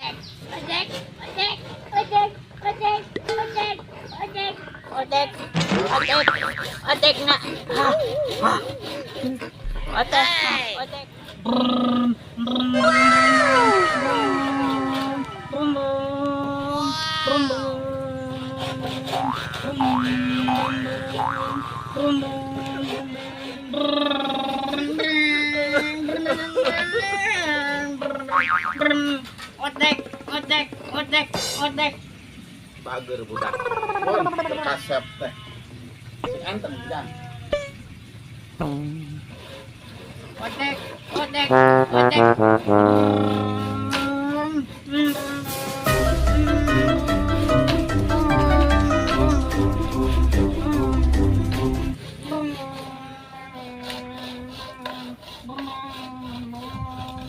Odek, odek, odek, odek, odek, odek, odek, odek, odek na. Odek, odek. Odek, odek, odek, odek. Bager budak. Pun kasep teh. Sing anteng jang. Odek, odek, odek.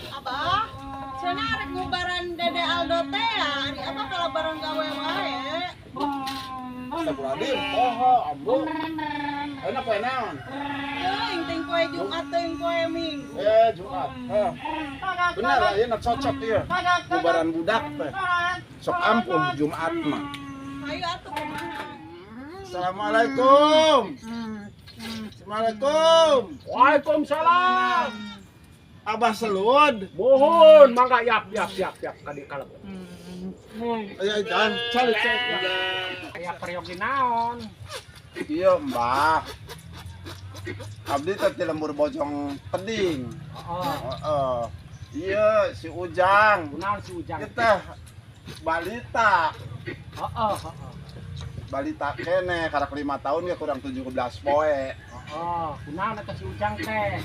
Abah, cenah arek ngubaran Dede Aldo teh ya, ari abah kalau barang gawe wae. Astagfirullahaladzim. Poho, ambu. Enak poe naon? Teuing teuing poe Jumat teuing poe Minggu. Eh, Jumat. Heh. Benar, ayeuna cocok ieu. Ngubaran budak teh. Sok ampuh Jumat mah. Hayu atuh kumaha? Assalamualaikum. Assalamualaikum. Waalaikumsalam. Abah Selud. Mohon mangga yap yap yap yap kadi kalem. Ayo jangan cari cari. Aya peryogi naon? Iya, Mbah. Abdi teh ti lembur Bojong Teding. Heeh. Heeh. Iya, si Ujang. Kunaon si Ujang? Kita balita. Heeh, heeh. Balita kene karak 5 tahun ya kurang 17 poe. Heeh, kunaon eta si Ujang teh?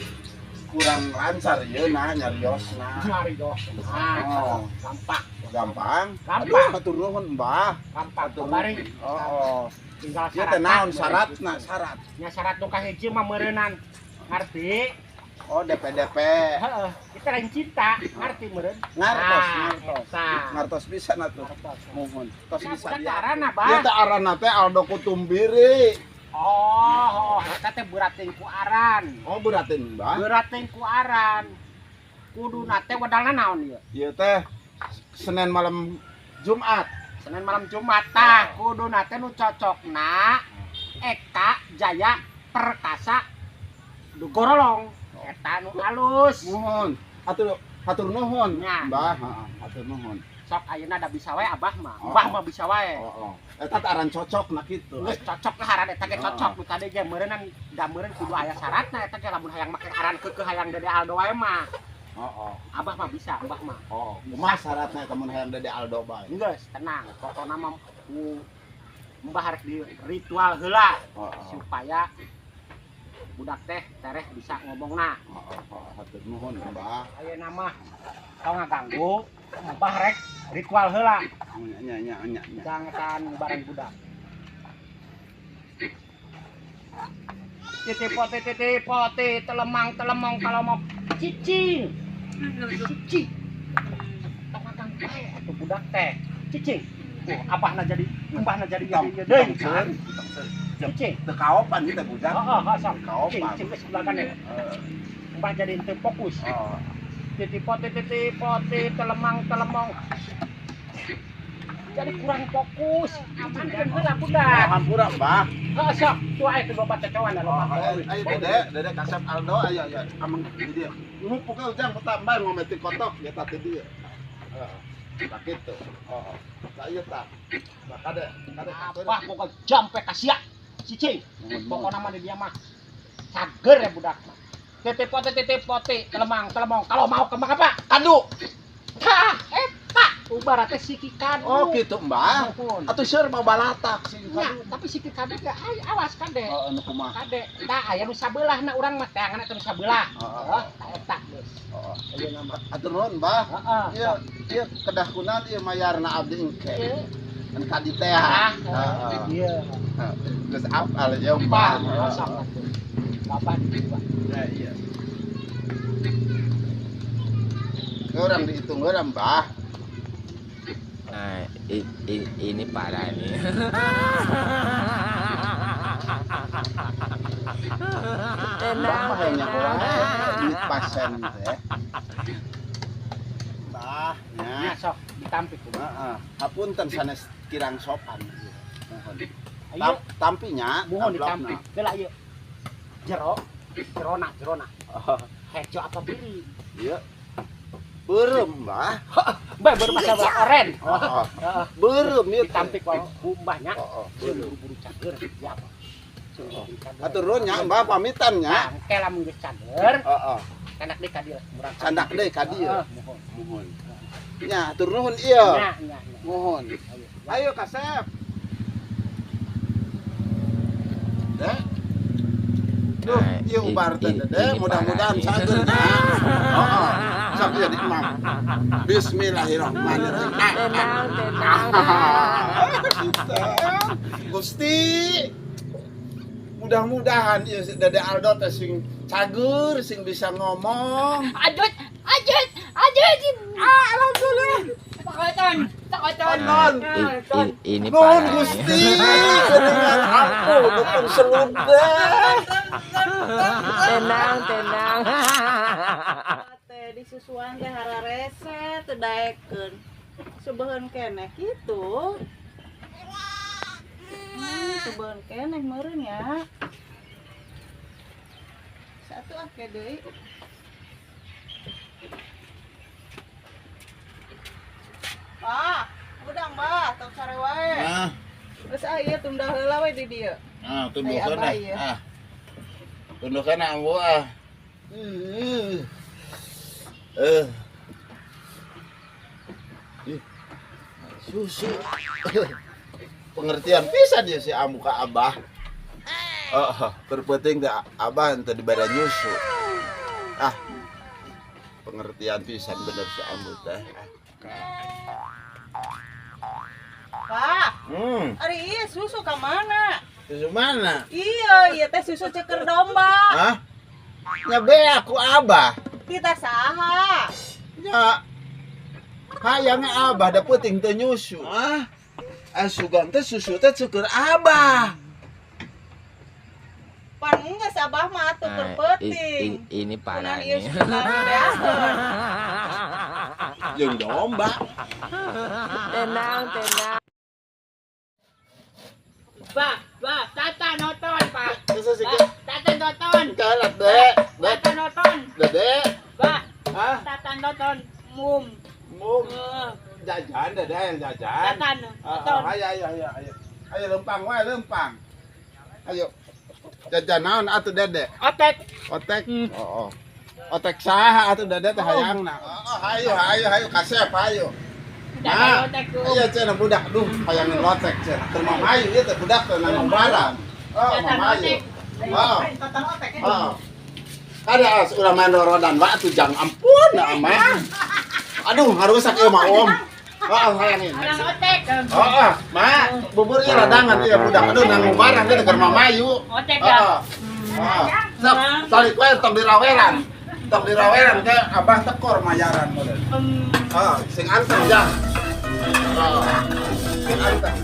Kurang lancar ieu nah nyariosna. Nyarios. Nah, Oh. gampang. Gampang. Gampang. Aduh, hatur nuhun, Mbah. Gampang Hatur bari. nuhun. Oh, oh. Tinggal Ieu teh naon syaratna, syarat. Nya syarat nu kahiji mah meureunnan. Ngarti? Oh, DP-DP. Heeh, kita lain cinta, ngarti meureun. Ngartos, Nah, ngartos. eta. Ngartos bisa na tuh. Ngartos. Mohon. Tos Nah, bisa budak dia. arana, Bah. Ieu teh arana teh Aldo Kutumbiri. Oh, eta teh beurating ku aran. Oh, beratin, Mbah. Beurating ku aran. Kuduna teh wedalna naon ieu? Ieu teh Senin malam Jumat. Senin malam Jumat tah kuduna teh nu cocokna Eka Jaya Perkasa Gorolong. Eta nu alus. Mohon. Hatur hatur nuhun, Nya. Mbah. Heeh, hatur nuhun. Sok ayeuna da bisa wae abah mah. Oh. Mbah mah bisa wae. Oh, oh. Eta teh aran cocok na kitu. Geus cocok lah aran eta ge cocok Oh. nu tadi ge meureunnan da meureun kudu aya syaratna eta ge lamun hayang make aran keukeuh hayang Dede Aldo wae mah. Oh, oh. Abah mah bisa, abah mah. Oh, kumaha syaratna eta mun hayang Dede Aldo bae? Geus tenang, pokona mah ku Mbah rek di ritual heula Oh, oh. supaya budak teh tereh bisa ngomongna. Oh, oh, oh, hatur nuhun, Mbah. Ayeuna mah tong ngaganggu, Mbah rek ritual heula. Nya nya nya nya. nya. Jangan bareng budak. Titi poti titi poti telemang telemong kalau mau cicing. Cicing. Tong ngaganggu bae atuh budak teh. Cicing. Oh, abahna jadi mbahna jadi Tong, jadi deui. tong seuri, tong seuri. Cicing. Teu kaopan ieu teh budak. Heeh, heeh, sok. Kaopan. Cicing geus belakang deh. Heeh. Mbah jadi teu fokus. Oh. Titi poti titi poti telemang telemong. Jadi kurang fokus. Amankeun heula budak. Hampura, Mbah. Heeh, sok. Tuh aya teu loba cocoan da loba. Oh, ayo, ayo Dede, Dede kasep Aldo, ayo ayo ameng di dieu. Ngupuk we ujang tambah ngometi kotok ya tah di dieu. Heeh. Tah kitu. Oh. Tah ieu tah. Tah kade, kade Abah boga jampe ka sia. Cicing. Nuhun, nuhun. Pokona mah di dia mah cager ya budak mah. Titi poti titi poti telemang telemong kalau mau kembang apa? Kadu. Tah, eta ubarat teh siki kadu. Oh kitu, Mbah. Nuhun. Atuh seur mah balatak sing Nya, kadu. tapi siki kadu ge ay, awas kade. Oh, anu kumaha? Kade, tah aya nu sabeulahna urang mah teangan eta nu sabelah. Heeh. Oh, tah eta geus. Oh. Ayeuna mah. Atur nuhun, Mbah. Heeh. Ieu ieu kedah kunan ieu mayarna abdi engke. Ieu. Kan ka di teh. Ah, Heeh. iya. Geus apal ya, Mbah. Mbah, sok atuh. Bapak dibuat. Ya, iya. Orang dihitung heula, Mbah. Nah, ini parah nih. Mbah mah hayang nyaho wae duit pasien teh. Mbah, Nya nya. sok. Ditampi ku. Heeh. Hapunten sanes kirang sopan. Mohon. Ayo Tampinya, mohon amplopna. ditampi. Heula ieu. Jero, jerona, jerona. Oh, Hejo apa beli? iya. Beureum, Mbah. Mbah baru masalah oren. Heeh. Heeh. Beureum ieu teh. Ditampi ku mbahnya. Heeh, Sieun beureum. buru-buru cager siap. Sieun buru-buru cager. Atur nuhun nya, Mbah, pamitan nya. Nah, engke lamun geus cager, Heeh. candak deui ka dieu murang. Candak deui ka dieu. Heeh, mohon. Mohon. Nya, atur nuhun ieu. Nya, nya, nya. Mohon. Ayo. Ayo Kasep. Dek. Duh, Nah, ieu ubar teh Dede, ini mudah-mudahan parah nih. cager nya. Heeh. Sok ieu di emam. Bismillahirrahmanirrahim. Tenang, tenang. Gitu. Gusti. Mudah-mudahan ieu si Dede Aldo teh sing cager, sing bisa ngomong. Adut, adut, adut. Ah, alhamdulillah. Takoton, takoton. Nah, Ini Nuhun parah nih. Gusti, geuningan aku dukun seludeh. Tenang, tenang. Teh disusuan teh hararese teu daekeun. Subeheun keneh kitu. Subeheun keneh meureun ya. Satu ake deui. Pak, udang bah, tong sare wae. Nah, Geus ah ieu tunda heula we di dieu. nah Ai, abah ieu. Ah. Tunduhkeun ambu ah. Eh. Ih. Susu. Pengertian pisan dia si ambu ka abah. Oh, terpenting teh abah henteu dibere nyusu. Ah. Pengertian pisan bener si ambu teh. Pak, ari ieu susu ka mana? Susu mana? Iya, ieu teh susu ceker domba. Hah? Nya beak ku abah. Kita saha? Nya hayangna abah da peuting teu nyusu. Ah, asugan teh susu teh ceker abah. Pan geus abah mah atuh keur Nah, peuting. ini parah Kunaon ieu nih. susu dibeaskeun? Jeung domba. Tenang, tenang. Pak, Pak, Tata nonton, Pak. Susu sih Pak, Tata nonton. Kalat dek, dek, Tata nonton. dede. Pak, Hah? Tata nonton. Mum. Mung Eh, jajan dede yang jajan. Tata Ah, nonton. ah, ayo ayo ayo ayo. Ayo lempang wae lempang. Ayo. Jajan naon atuh dede? Otek. Otek. Oh, oh. Otek saha atuh dede teh hayangna. Oh, oh, ayo ayo ayo kasep ayo. Tata otek. Iya cenah budak duh hayangin lotek cenah. Keur mamayu ieu teh budak teh nang barang. Oh, Tata mamayu. otek. Oh. Tatan otek. Oh. Ada as ulah main rorodan waktu jang ampun nah mah. Aduh, harusak ieu mah om. Oh, hayangin. Alang otek. Oh, oh, ma, bubur ieu ladangan ieu budak. Aduh nang barang teh keur mamayu. Otek ya. Oh, oh. Sok, salik wae tong diraweran. Tong diraweran ke abah tekor mayaran model. Oh, sing anteng jang. Oh. Sing anteng.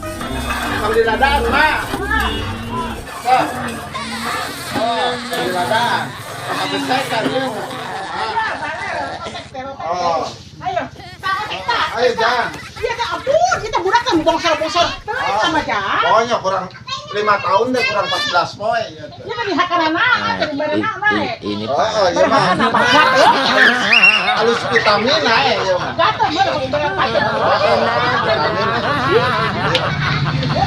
Tong diladang, ma. Sok. Oh, tong diladang. Habis setan ya. Oh. Ayo, tak otek tak. Ayo, Jang. Iya teh ampun, kita budak kan bongsor-bongsor teuing sama jang. Pokoknya kurang 5 tahun deh, kurang 14 poe gitu. Ieu mah dihakanana, Nah, teh diberenana nae. ini Oh, parah. oh, iya mah. Halus vitamin ae ieu mah. Gatel mah berenang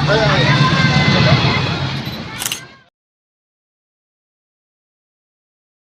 Ayo, ayo.